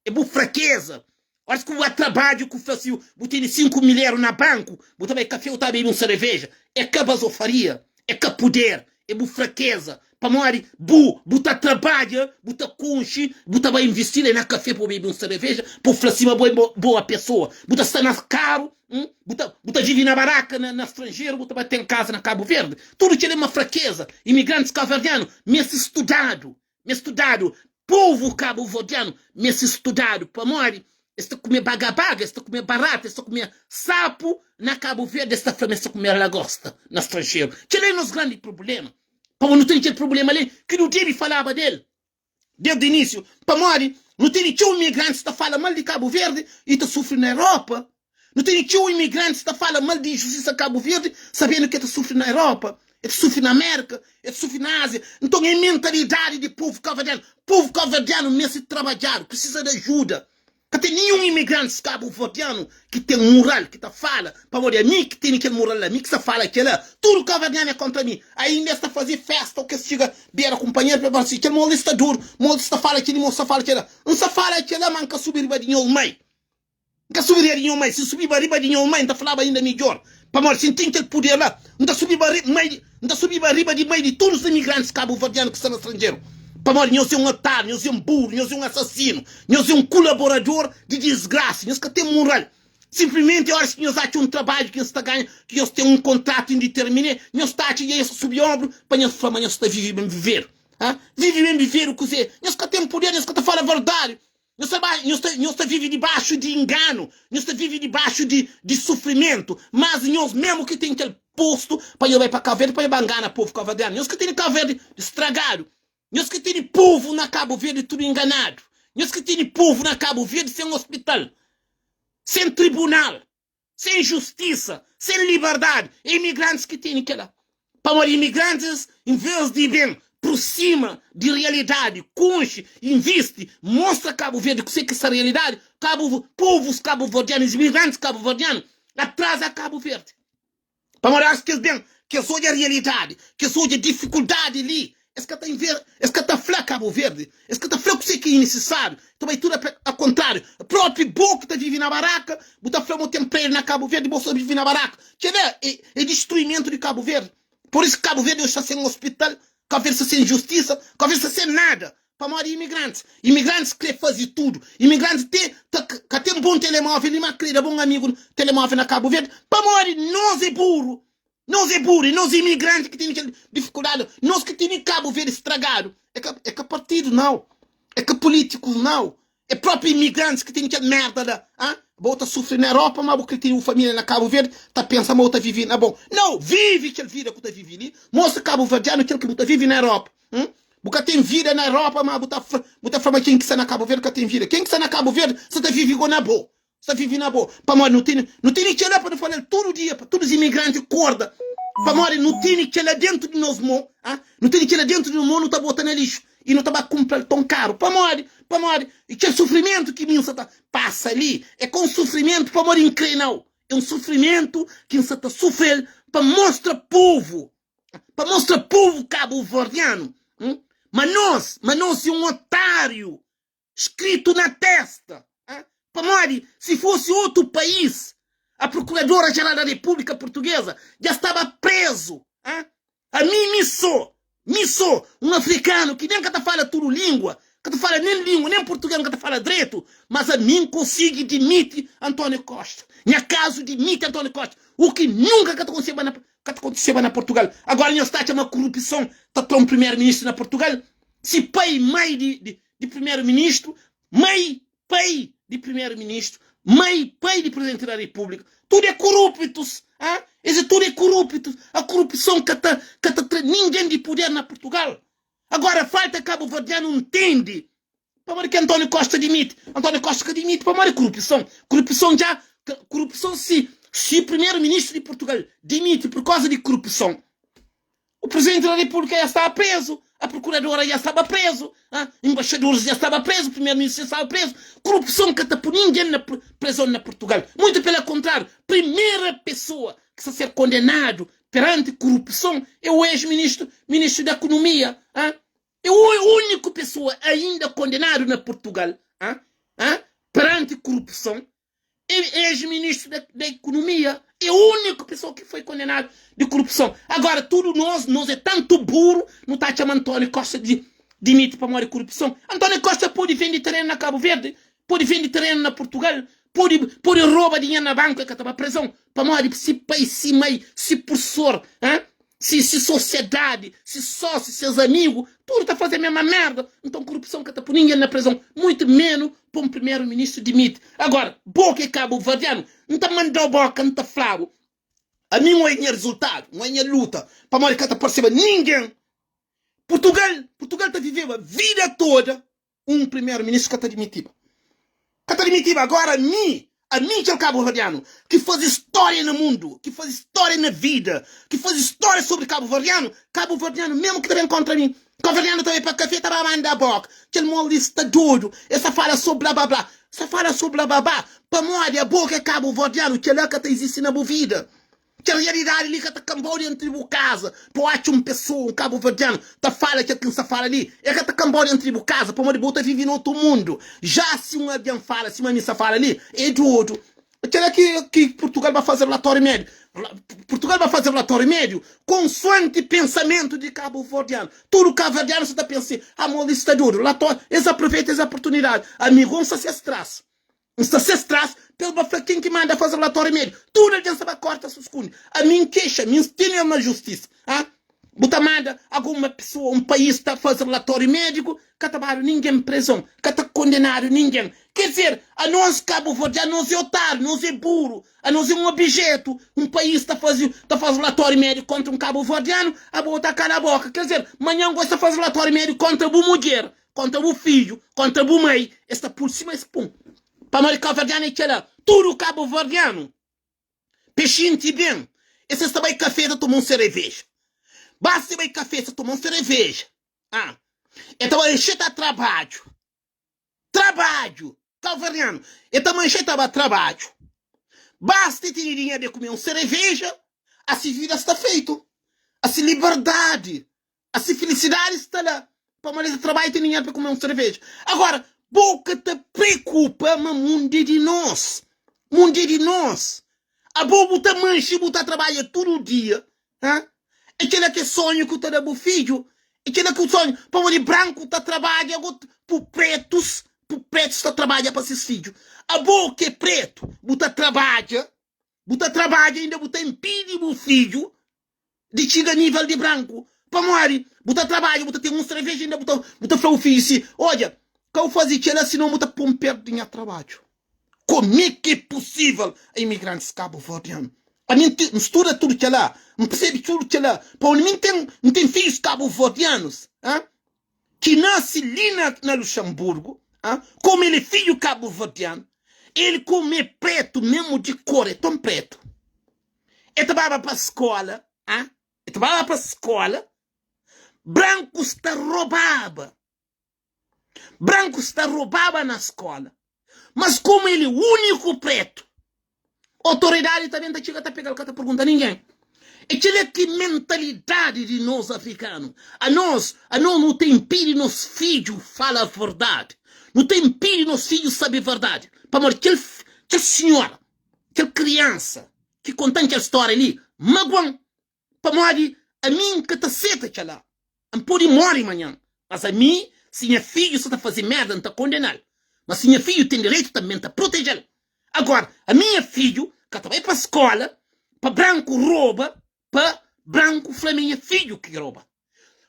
É bu frakeza. Oras ku bu ba trabadju ku fla si bu tene 5 mil eru na banku, bu ta bai kafé u ta bebe un sereveja. É ka bazofaria, é ka puder, é bu frakeza. Pamodi bu bu ta trabadja, bu ta konxe, bu ta bai investi la na kafé pa bu bebe un sereveja, pa bu fla si ma bo é boa pesoa. Bu ta sta na karu, bu ta bu ta vive na baraka na na stranjeru, bu ta bai ten kaza na Kabu Verdi. Tudu kel-li é uma frakeza. Imigrantis kabuverdianu meste studadu. Meste studadu, povu kabuverdianu meste studadu pamodi es ta kume bagabaga, es ta kume barata, es ta kume sapu na Kabu Verdi, es ta fla ma es ta kume lagosta na stranjeru. Kel-la é nos grandi prubléma. Pamodi nu ten kel prubléma li ki nu debe falaba del. Desdi inísiu. Pamodi nu tene txeu imigrantis ta fala mal di Kabu Verdi i ta sufri na Europa. Nu tene txeu imigrantis ta fala mal di injustisa Kabu Verdi sabendu ki e ta sufri na Europa, e ta sufri na Amérika, e ta sufri na Ázia. Nton é mentalidadi di povu kabuverdianu. Povu kabuverdianu meste trabadjadu, prisiza di ajuda. Ka ten ninhun imigrantis kabuverdianu ki ten mural, ki ta fala, pamodi ami ki tene kel mural la, mi ki sta fala kela, tudu kabuverdianu é kontra mi. Ainda es ta faze festa o ki es txiga bera kunpanheru pa es fala si, kel mos li sta duru, mos li sta fala keli, mos sta fala kela. N sta fala kela, ma N ka subi riba di nhos mai. N ka subi riba di nho mai. Si N subiba riba di nho mai, N ta flaba inda midjór. Pamodi si N ten kel puder la, N ta subiba ri, mai di, N ta subiba riba di mai di tudu imigrantis kabuverdianu ki sta na stranjeru. Pamodi nhos é un otáriu, nhos é un buru, nhos é un asasinu, nhos é un kulaborador di disgrasa, nhos ka ten mural. Sinplimenti óras ki nhos atxa un trabadju ki nhos ta ganha, ki nhos ten un kontratu inditermine, nhos ta atxa dja nhos ta subi onbru pa nhos fla ma nhos ta vive ben vivedu. Ha? Vive ben vivedu kuzê? Nhos ka ten puder, nhos ka ta fala verdadi. Nhos ta ba, nhos ta, nhos ta vive dibaxu di inganu, nhos ta vive dibaxu di, di sufrimentu, mas nhos mesmu ki ten kel postu pa nhos bai pa Kau Verdi pa nhos ba ngana povu kauverdianu. Nhos ki tene Kau Verdi stragadu, nhos ki tene povu na Kabu Verdi tudu inganadu, nhos ki tene povu na Kabu Verdi sen ospital, sen tribunal. Sen justisa, sen liberdadi, é imigrantis ki tene kela. Pamodi imigrantis, en vez di ben prusima di realidadi, konxe, invisti, mostra Kabu Verdi kuse ki sta realidadi, kabu, povus kabuverdianu, imigrantis kabuverdianu atraza Kabu Verdi. Pamodi óras ki es ben, ki es odja realidadi, ki es odja difikuldadi li, es ka ta inver, es ka ta fla Kabu Verdi, es ka ta fla kuse ki é nisisáriu, ta bai tudu a kontráriu. Própi bo ki ta vive na baraka, bu ta fla ma bu ten prédiu na Kabu Verdi, bo sta vive na baraka. Kel-la é, é distruimentu di Kabu Verdi. Pur isu ki Kabu Verdi oji sta sen ospital, Kabu Verdi sta sen justisa, Kabu Verdi sta sen nada. Pamodi imigrantis. Imigrantis kre fazi tudu. Imigrantis te ta ka ten bon telemóvel li ma kre da bon amigu telemóvel na Kabu Verdi. Pamodi nos é buru. Nos é buru. É nos imigranti ki tene kel difikuldadi. Nos ki tene Kabu Verdi stragadu. É ka é ka partidu nau. É ka pulítikus nau. É propi imigrantis ki tene kel merda la. Ha? Bo ta sufri na Europa ma bu kre tene bu familia na Kabu Verdi ta pensa ma bu ta vivi na bon. Nau! Vivi kel vida ku ta vivi li. Mostra kabuverdianu kel ki bu ta vivi na Europa. Hum? Bu ka ten vida na Europa, ma bu ta bu ta fla ma ken ki sta na Kabu Verdi ka ten vida. Ken ki sta na Kabu Verdi sa ta vivi go na bo. Sa vivi na bo. Pamodi nu tene nu tene kela pa nu falal tudu dia pa tudu imigranti korda. Pamodi nu tene kela dentu di nos mo, ah? Nu tene kela dentu di nos mo, nu ta bota na lixu i nu ta ba kumpral ton karu. Pamodi? Pamodi kel sufrimentu ki mi N sa ta pasa li é ka un sufrimentu pamodi N kre nau. É un sufrimentu ki N sa ta sufrel pa mostra povu Pa mostra povu kabuverdianu ma nos, ma nos e un otáriu skritu na testa. Pamodi si fosi otu país, a Procuradora Geral da República Portuguesa dja staba prezu. Ami, mi so, mi so, un afrikanu ki nen ka ta fala tudu lingua, ka ta fala nen lingua, nen purtuges N ka ta fala dretu, mas ami N konsigi dimiti António Costa. Nha kazu dimiti António Costa, u ki nunka ka ta konseba na Ka ta kontiseba na Portugal. Agora nhos ta atxa ma kurupison ta tra un primeru ministru na Portugal? Si pai, mai di, di, di primeru ministru, mai, pai di primeru ministru, mai, pai di presidenti da repúblika, tudu é kuruptus, ah? Es é tudu é kuruptus. A kurupison ka ta, ka ta tra ningen di puder na Portugal. Agora falta kabuverdianu ntende Pamodi ki António Costa dimiti? António Costa ka dimiti pamodi korupison. Korupison dja, korupison si, si primeru ministru di Portugal dimiti pur koza di korupison, o presidenti da repúblika dja staba prezu, a prokuradora dja staba prezu, a embaixadoris dja staba prezu, primeru ministru dja staba prezu. Korupison ka ta pui ningen na prezon na Portugal. Muito pela kontráriu, primera pesoa ki sta ser kondenadu peranti korupison é o ex-ministru, ministru da ekonomia, a. É o úniku pessoa ainda kondenadu na Portugal hã hã perante korupson é ex-ministro da, da economia. É o úniku pessoa ki foi kondenadu di korupson. Agora tudu nós, nós é tantu buru, nu ta atxa ma António Costa di dimiti pamodi korupson. António Costa pode vende terenu na Cabo Verde, pode vende terenu na Portugal, pode pode roba dinheru na banku, el ka ta ba prezon pamodi si pai, si mai, si pursor, hã Si si sosiedadi, si sósiu, ses amigu, tudu ta faze mema merda, nton korupson ka ta pui ningen na prezon, muitu menu pa un primeru ministru dimiti. Agora, bo ki é kabuverdianu, N ta mandau boka, N ta fla-bu, ami N oia nha rizultadu, N oia nha luta, pamodi ka ta parseba ningen. Purtugal, Purtugal ta viveba vida toda. Un primeru ministru ka ta dimitiba. Ka ta dimitiba. Agora mi, ami kel kabuverdianu ki faze stória na mundu, ki faze stória na vida, ki faze stória sobri kabuverdianu, kabuverdianu mesmu ki ta ben kontra mi. Kabuverdianu ta bai pa kafé ta ba manda boka. Kel mol li sta dodu, el sta fala so blablabla. Sta fala so blablabla pamodi abo ki é kabuverdianu, kela ka ta izisti na bu vida. Kel realidadi li ka ta kanba-u dentru di bu kaza pa bu atxa un pesoa, un kabuverdianu, ta fala kel ki N sta fala li. El ka ta kanba-u dentru di bu kaza pamodi bu ta vive na otu mundu. Já si un algen fala sima mi sta fala li, é dodu. Kela ki ki Purtugal ba faze relatóriu médiu. Purtugal ba faze relatóriu médiu konsuanti pensamentu di kabuverdianu. Tudu kabuverdianu sa ta pensa si, Ah, mo li sta dodu. Relatóriu, es aproveita es oportunidadi. Amigu, N sta ses tras. N sta ses tras pa el ba fla ken ki manda faze relatóriu médiu. Tudu algen sta ba korta suskundi. Ami N kexa, mi N tene el na justisa. Ha? Bu ta manda alguma pesoa, un país ta faze relatóriu médiku, ka ta badu ningen prezon, ka ta kondenadu ningen. Ker dizer, anos kabuverdianu, nos é otáriu, nos é buru, anos é un obijetu. Un país ta faze ta faze relatóriu médiku kontra un kabuverdianu, abo ta kala boka. Ker dizer, manhan gosi ta faze relatóriu médiku kontra bu mudjer. Kontra bu fidju, kontra bu mai, es ta pul sima es pun. Pamodi kabuverdianu é kela, tudu kabuverdianu pe xinti ben, es es ta bai kafé ta toma un sereveja. Basta e bai kafé ta toma un sereveja, ah, e ta bai enxe ta trabadju, trabadju, kabuverdianu, e ta manxe ta ba trabadju. Basta e tene dinheru de kume un sereveja, asi vida sta feitu, asi liberdadi Asi filisidadi sta la pamodi es ta trabadja ten dinheru pa kume un serveja. Agora, bo ka ta preokupa ma mundu é di nos. Mundu é di nos. Abo bu ta manxe bu ta trabadja tudu dia. Ha? É kela ki é sonhu ku ta da bu fidju? É kela ki sonhu? Pamodi branku ta trabadja go pu pretus, pu pretus ta trabadja pa ses fidju. Abo ki é pretu, bu ta trabadja, bu ta trabadja inda bu ta inpidi bu fidju di txiga nível di branku. Pamodi bu ta trabadja, bu ta ten un streveja inda bu ta bu ta fla bu fidju si, odja, ka bu faze kela sinon bu ta pon perde nha trabadju. Kome ki é pusível a imigrantis kabuverdianu? Ami N N studa tudu kela, N persebe tudu kela, pamodi mi N ten N ten fidjus kabuverdianus, ha, ki nase li na na Luxemburgu, ha, komu el é fidju kabuverdianu, el komu é pretu mesmu di kor, é ton pretu. E ta baba pa skola, ah, e ta baba pa skola, brankus ta robaba, brankus ta robaba na skola, mas komu el é uniku pretu, otoridadi ta ben ta txiga ta pegal, ka ta pergunta ningen. É kila ki mentalidadi di nos afrikanu. Anos, anos nu ta inpidi nos fidju fala verdadi, nu ta inpidi nos fidju sabe verdadi, pamodi kel, kel sinhora Kel kriansa ki konta-m kel stória li magua-m, pamodi ami N ka ta seta kel-la. N pode móre manhan, mas ami, si nha fidju sta ta faze mérda, N ta kondena-l. Má si nha fidju ten direitu, tanbê N ta proteje-l. Agora, ami nha fidju ka ta bai pa skóla pa branku roba, pa branku fla ma é nha fidju ki roba.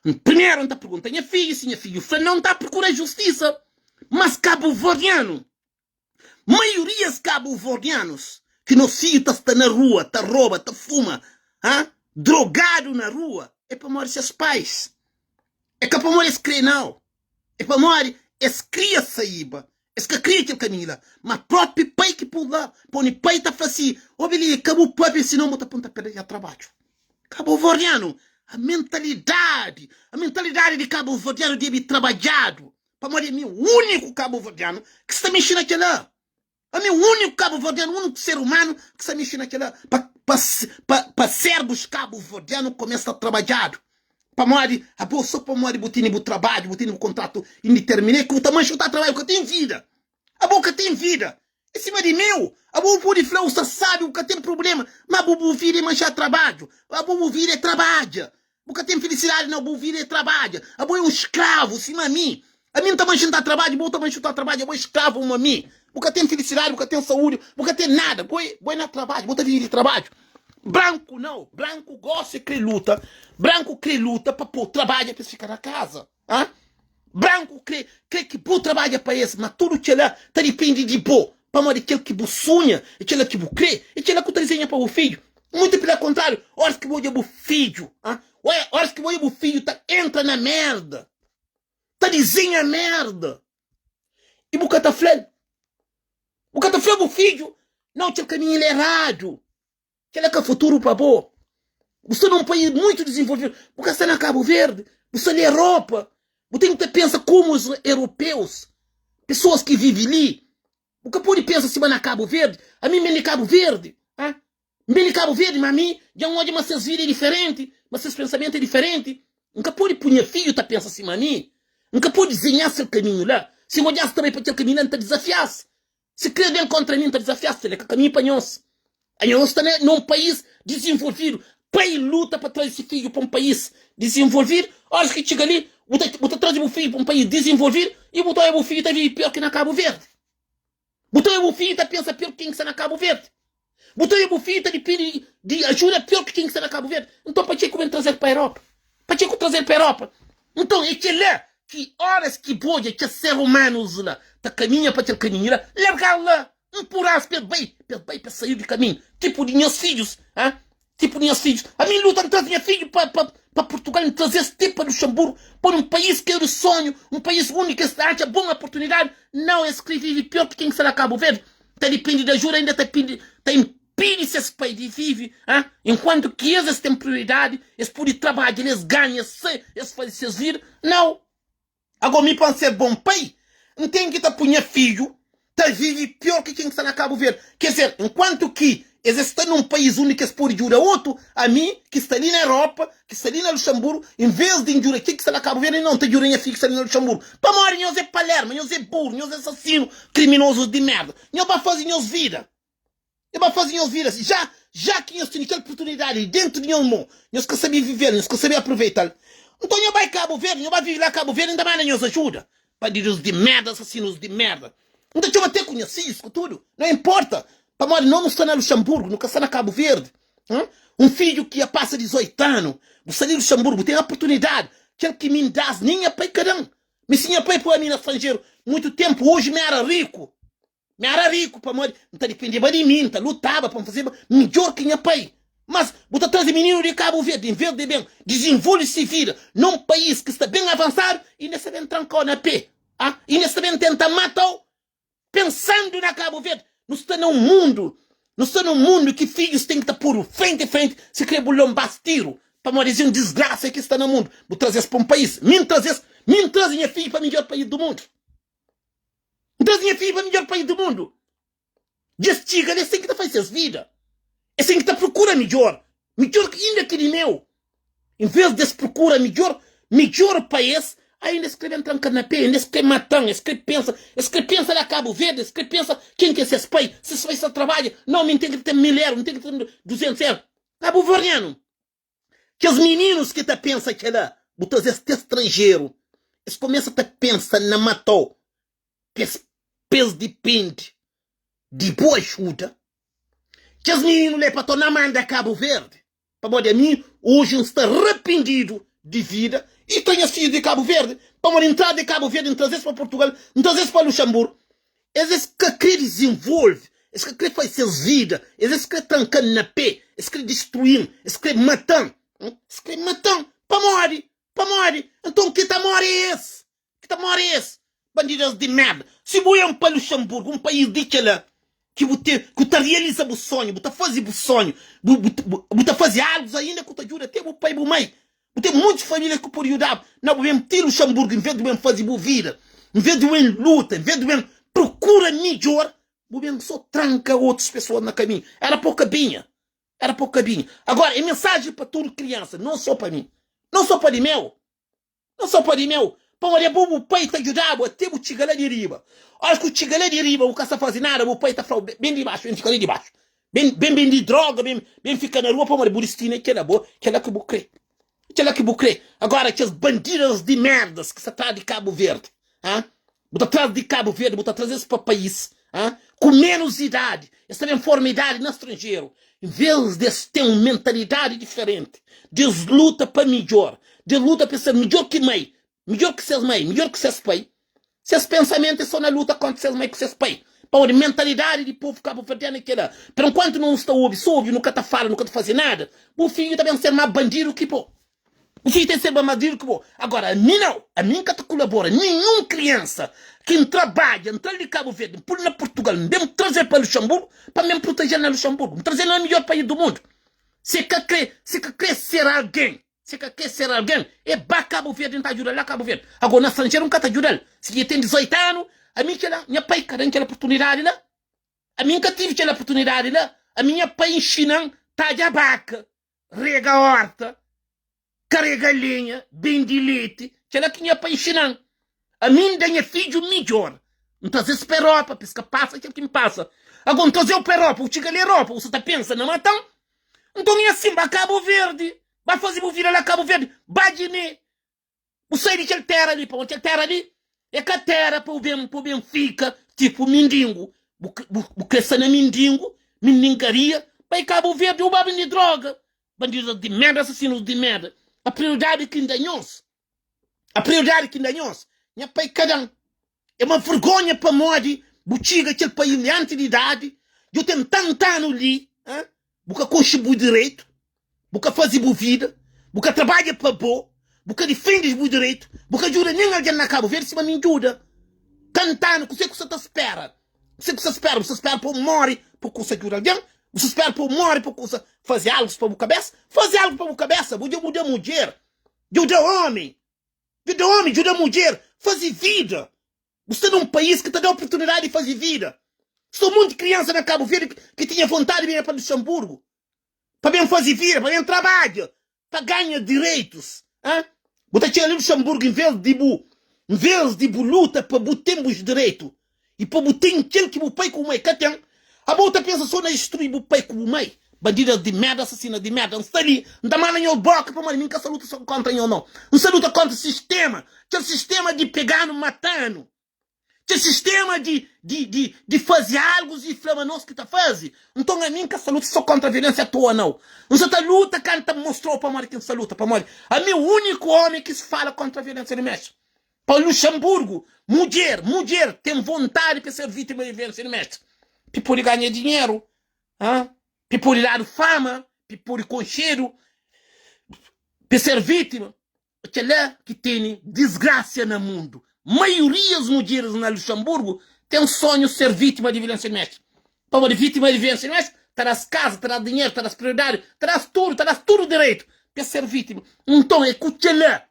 Primeru N ta pergunta nha fidju, si nha fidju fla nau, N ta prokura justisa. Mas kabuverdianu Maiorias kabuverdianus ki nos fidju ta sta na rua ta roba, ta fuma, ha? Drogadu na rua é pamodi ses pais. É ka pamodi es kre nau. É pamodi es kria saiba. Es ka kria kel kaminhu la. Ma propi pai ki pul la. Poni pai ta fla si, obi li, ka bu papia sinon bu ta pun ta perde nha trabadju. Kabuverdianu, a mentalidadi, a mentalidadi di kabuverdianu debe trabadjadu. Pamodi ami úniku kabuverdianu ki sta mexi na kela. Ami úniku kabuverdianu, úniku ser umanu ki sta mexi na kela. Pa, pa, pa, pa servus kabuverdianu kumesa ta trabadjadu. Pamodi abo so pamodi bu tene bu trabadju, bu tene bu kontratu inditerminadu ki bu ta manxa bu ta trabadja, bu ka ten vida. Abo ka ten vida. É sima di meu. Abo bu pode fla, bu sta sabi, bu ka ten problema, ma bu bu vida é manxa trabadju. Abo bu vida é trabadja. Bu ka ten filisidadi nau, bu vida é trabadja. Abo é un skravu sima mi. Ami N ta manxa N ta trabadja, bo ta manxa bu ta trabadja, abo é skravu uma mi. Bu ka ten filisidadi, bu ka ten saúdi, bu ka ten nada. Bo é, bo é na trabadju, bo ta vive di trabadju. Branku nau, branku gosi kre luta, branku kre luta pa po trabadja pa es fika na kaza. Ha? Branku kre, kre ki bu trabadja pa es, ma tudu kela ta dipende di bo, pamodi kel ki bu sunha, e kela ki bu kre, e kela ku ta dizenha pa bu fidju. Muitu pela kontrariu, oras ki bu odja bu fidju, ha? Oras ki bu odja bu fidju ta entra na merda, ta dizenha merda. I bu ka ta fla-l. Bu ka ta fla bu fidju, Nau, kel kaminhu li é eradu. Kel-la ka futuru pa bo. Bu sta na un país muitu dizenvolvidu. Bu ka sta na Kabu Verdi, bu sta na Eropa. Bu ten ki ta pensa komu os europeus, pesoas ki vivi li. Bu ka pode pensa sima na Kabu Verdi. Ami N ben di Kabu Verdi. Ha? N ben di Kabu Verdi, ma ami dja N odja ma ses vida é diferenti, ma ses pensamentu é diferenti. N ka pode pui nha fidju ta pensa sima mi. N ka pode dizenha-s kel kaminhu la. Si N odja-s ta bai pa kel kaminhu la, N ta dizafia-s. Si krê ben kontra mi, N ta dizafia-s. Kel-la é ka kaminhu pa nhos. Anhos sta na un país dizenvolvidu. Pai luta pa traze se fidju pa un país dizenvolvidu. Óras ki txiga li, bu ta bu ta traze bu fidju pa un país dizenvolvidu i bu ta odja bu fidju ta vive pior ki na Kabu Verdi. Bu ta odja bu fidju ta pensa pior ki ken ki sta na Kabu Verdi. Bu ta odja bu fidju ta dipindi di ajuda pior ki ken ki sta na Kabu Verdi. Nton, pa ke ku ben traze-l pa Europa? Pa ke ku traze-l pa Europa? Nton, é kel-la ki óras ki bu odja kes ser umanus la ta kaminha pa kel kaminhu la, larga-l la. Npurá-s pa es bai, pa es bai, pa es saiu di kaminhu. Tipu di nhas fidjus, ha? Tipu di nhas fidjus. Ami N luta, N traze nha fidju pa, pa, pa Purtugal, N traze-s ti pa Luxemburgu, pa un país ki é di sonhu, un país undi ki es ta atxa bon oportunidadi. Nau, es kre vive pior ki ken ki sta na Kabu Verdi. Ta dipende di ajuda, inda ta pidi, ta inpidi ses pai di vive, ha? Enkuantu ki es, es ten prioridadi, es pudi trabadja li, es ganha, es sai, es faze ses vida. Nau! Ago mi pa N ser bon pai, N ten ki ta pui nha fidju ta vivi pior ki ken ki sta na Kabu Verdi. Ker dizer, enkuantu ki es es sta nun país undi ki es pode djuda otu, ami ki sta li na Eropa, ki sta li na Luxanburgu, en ves di N djuda ken ki sta na Kabu Verdi, nau, N ta djuda nha fidju ki sta li na Luxanburgu. Pamodi nhos é palerma, nhos é buru, nhos é asasinu, kriminozus di merda. Nhos ba faze nhos vida. Nhos ba faze nhos vida si. Já, já ki nhos tene kel oportunidadi li dentu di nhos mon, nhos ka sabe vive-l, nhos ka sabe aproveita-l. Nton nhos bai Kabu Verdi, nhos ba vive la Kabu Verdi, N ta manda nhos ajuda. Bandidos di merda, asasinus di merda. N ta txoma te ku nhas fidjus, ku tudu. Não importa, pamodi nos nu sta na Luxemburgu, nu ka sta na Kabu Verdi. Un fidju ki ya pasa 18 anu, bu sta li Luxemburgu, bu ten oportunidadi. Kel ki mi N das, nin nha pai ka dan. Mi si nha pai poi ami na stranjeru muitu tenpu, oji mi era riku. Mi éra riku pamodi N ta dipendeba di mi, N ta lutaba pa N fazeba midjór ki nha pai. Mas, bu ta traze mininu di Kabu Verdi, envês di ben dizenvolve se vida na un país ki sta ben avansadu, inda es ta ben tranka-u na pé, ah, inda es ta ben tenta mata-u. Pensandu na Kabu Verdi, nu sta na un mundu, nu sta na un mundu ki fidjus ten ki ta podu frenti frenti, si kre bu lonba-s tiru, pamodi es é un disgrasa ki sta na mundu. Bu traze-s pa un país, mi N traze-s, mi N traze nha fidju pa midjór país du mundu. N traze nha fidju pa midjor país di mundu. Dja es txiga li, es ten ki ta faze ses vida. Es ten ki ta prokura midjor, midjor inda ki di meu. En vez di es prokura midjor, midjor pa es, ainda es kre ben tranka na pé, ainda es kre mata-m, es kre pensa, es kre pensa la Kabu Verdi, es kre pensa ken ki é ses pai, ses pai sta trabadja. Nau, mi N ten ki ten 1000 eru, N ten ki ten 200 eru. Kabuverdianu. Kes mininus ki ta pensa kela, bu traze-s te stranjeru, es kumesa ta pensa na mata-u p'es p'es dipende di bu ajuda. Kes mininu la é pa torna manda Kabu Verdi, pamodi ami oji N sta rapindidu di vida i tra nhas fidjus di Kabu Verdi, pamodi N tra di Kabu Verdi, N traze-s pa Purtugal, N traze-s pa Luxanburgu. Es es ka kre dizenvolve, es ka kre faze ses vida, es es kre tranka-m na pé, es kre distrui-m, es kre mata-m, es kre mata-m. Pamodi? Pamodi? Nton ki ta more é es, ki ta more é es, bandidas di merda. Si bu ben pa Luxemburgu, un país di kela, ki bu ten, ku ta realiza bu sonhu, bu ta faze bu sonhu, bu, bu, bu ta faze algus ainda ku ta djuda te bu pai, bu mai. Bu ten monti família ki pode djuda-bu. Na bu ben ti Luxemburgu, envês di bu ben faze bu vida, envês di bu ben luta, envês di bu ben prokura midjór, bu ben sô tranka otus pesoas na kaminhu. Éra pa bu ka binha. Éra pa bu ka binha. Agora, é mensajen pa tudu kriansa, non sô pa mi, non sô pa di meu. Não só pa di meu, pamodi abo bu pai ta djuda-bu ate bu txiga la di riba. Óras ki bu txiga la di riba, bu ka sta faze nada, bu pai ta fla-u, Ben di baxu, ben fika li di baxu. Ben, ben bende droga, ben, ben fika na rua, pamodi bu distinu é kel-la, bo, kel-la ki bu krê. Kel-la ki bu krê. Agora, kes bandidas di merdas ki sta tras di Kabu Verdi, ha? Bu ta tras di Kabu Verdi, bu ta traze-s pa país, ha? Ku ménus idadi, es ta ben forma idadi na stranjeru. Envês di es ten un mentalidadi diferenti, di es luta pa midjór, di es luta pa es ser midjór ki mai, midjór ki ses mai, midjór ki ses pai, ses pensamentu é sô na luta kóntra ses mai ku ses pai. Pamodi mentalidadi di povu kabuverdianu é kel-la. Pero enkuantu nu sta obi, sô obi, nu ka ta fala, nu ka ta faze nada, bu fidju ta ben ser más bandidu ki bo. Bu fidju ten serba más lidu ki bo. Agora, ami nau. Ami N ka ta kulabora. Ninhun kriansa ki N trabadja, N tra-l di Kabu Verdi, N pul na Purtugal, N ben traze-l pa Luxanburgu, pa N ben proteje-l na Luxanburgu. N traze-l na midjor país du mundu. Si e ka kre, si ka kre ser algen, si ka kre ser algen, e ba Kabu Verdi, N ta djuda-l la Kabu Verdi. Agora, na stranjeru N ka ta djuda-l. Si dja e ten 18 anu, ami kela, nha pai ka da-m kel oportunidadi la. Ami N ka tive kel oportunidadi la. Ami nha pai nxina-m tadja baka. Rega horta, karega lenha, bendi leti, kela ki nha pai nxina-m. Ami N da nha fidju midjor. N traze-s pa Eropa pa es ka pasa kel ki N pasa. Ago N traze-u pa Eropa, u txiga li Eropa, u sa ta pensa na mata-m? Nton é asin, ba Kabu Verdi, ba faze bu vida la Kabu Verdi, ba Gine. Bu sai di kel tera li, pamodi kel tera li é ka tera pa bu ben, pa bu ben fika tipu mindingu. Bu, bu, bu kre sta na mindingu, mindingaria, bai Kabu Verdi, bu ba bindi droga. Bandidos di merda, assassinos di merda. A prioridadi ki N da nhos, a prioridadi ki N da nhos, nha pai ka da-m. É uma vergonha pamodi bu txiga kel país li anti di idadi, dja ten tantu anu li, bu ka konxe bu direitu, bu ka faze bu vida, bu ka trabadja pa bo, bu ka difende bu direitu, bu ka djuda nen algen na Kabu Verdi sima mi N djuda. Tantu anu, kuse ku sa ta spera? Kuse ku sa spera? Bu sa spera pa bu more pa kusa djuda algen? Bu sa spera pa bu more pa kusa faze algus pa bu kabesa? Faze algu pa bu kabesa, bu dja bu da mudjer, dja bu da omi. Djuda omi, djuda mudjer, faze vida. Bu sta na un país ki ta da oportunidadi di faze vida. Sta un monti kriansa na Kabu Verdi ki tinha vontadi di ben pa Luxemburgu pa ben faze vida, pa ben trabadja, pa ganha direitus. Bu ta txiga li Luxemburgu, en vez di bu, en vez di bu luta pa bu ten bus direitu I pa bu ten kel ki bu pai ku bu mai ka ten. Abo bu ta pensa so na distrui bu pai ku bu mai. Bandidas di merda, asasinas di merda. N sta li, N ta manda nhos boka pamodi mi N ka sta luta so kontra nhos no. N sta luta kontra sistema, kel sistema di pega-nu mata-nu, kel sistema di di di di faze algus i fla ma nos ki ta faze. Nton ami N ka sta luta so kontra violensia atoa nau. N sta ta luta kantu ta mostrau pamodi ki N sta luta, pamodi ami uniku omi ki fala kontra violensia domestika. Pa Luxemburgo, mudjer, mudjer ten vontadi pa ser vítima di violensia doméstika, pi pode ganha dinheru, ha? Pi pode dadu fama, pi pode konxedu, pi ser vítima. Kela ki tene disgrasia na mundu. Maiorias mudjeris na Luxemburgo ten sonhu ser vítima di violensia doméstika. Pamodi vítima di violensia doméstika ta das kaza, ta das dinheru, ta das prioridadi, ta das tudu, ta das tudu direitu pa ser vítima. Nton é ku kela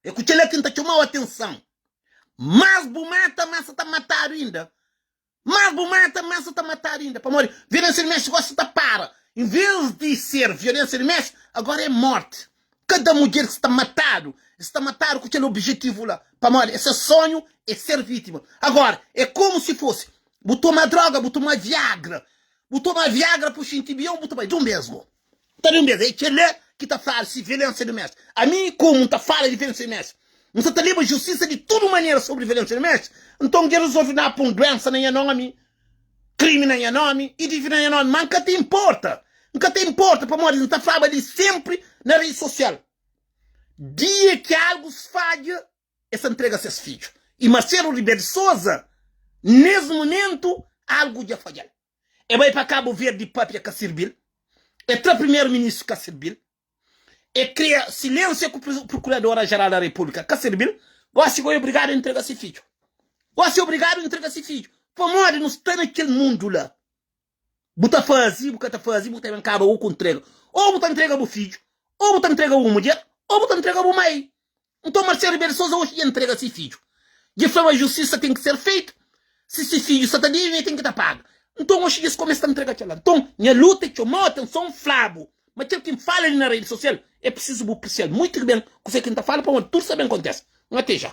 É ku kel-la ki N ta txoma-u atenson. Más bu mata, más sa ta matadu inda. Más bu mata, más sa ta matadu inda. Pamodi violénsia doméstiku gosi sa ta para. Envês di ser violénsia doméstiku, agora é mórti. Kada mudjer ki sta matadu, es sta matadu ku kel obijetivu la. Pamodi se sonhu é ser vítima. Agora, é komu si fosi bu toma droga, bu toma viagra. Bu toma viagra pa bu xinti bien, bu ta bai di un bês go. Ta di un bes, é kel-la ki ta fladu si violensia duméstika. Ami, komu N ta fala di violensia duméstika, N sa ta leba justisa di tudu manera sobri violensia duméstika. Nton, dja rezolve na pun duensa na nha nomi, krimi na nha nomi i dívida na nha nomi. Ma N ka ta inporta. N ka ta inporta pamodi N ta flaba li senpri na redi sosial, dia ki algus fadja, es ta ntrega ses fidju. I Marcelo Rebelo de Sousa, nes mumentu, algu dja fadja-l. E bai pa Kabu Verdi papia ka sirbil, e tra primeru ministru ka sirbil, e kria silensia ku prokuradora jeral da repúblika ka sirbil, gosi go e obrigadu entrega si fidju. Gosi e obrigadu entrega si fidju. Pamodi nu sta na kel mundu la. Bu ta fazi, bu ka ta fazi, bu ta ben kaba u ku ntrega. Ou bu ta ntrega bu fidju, ou bu ta ntrega bu mudjer, ou bu ta ntrega bu mai. Nton Marcelo Rebelo de Sousa oxi dja ntrega si fidju. Dja fla ma justisa ten ki ser feitu, si si fidju sa ta debe, el ten ki ta paga. Nton oxi dja es kumesa ta ntrega kel-la. Nton nha luta é txoma-u atenson, fla-bu ma kel ki N fala li na redi sosial é prisizu bu presial muitu ben kuzê ki N ta fala pamodi tudu sta ben kontesa. N ate ja.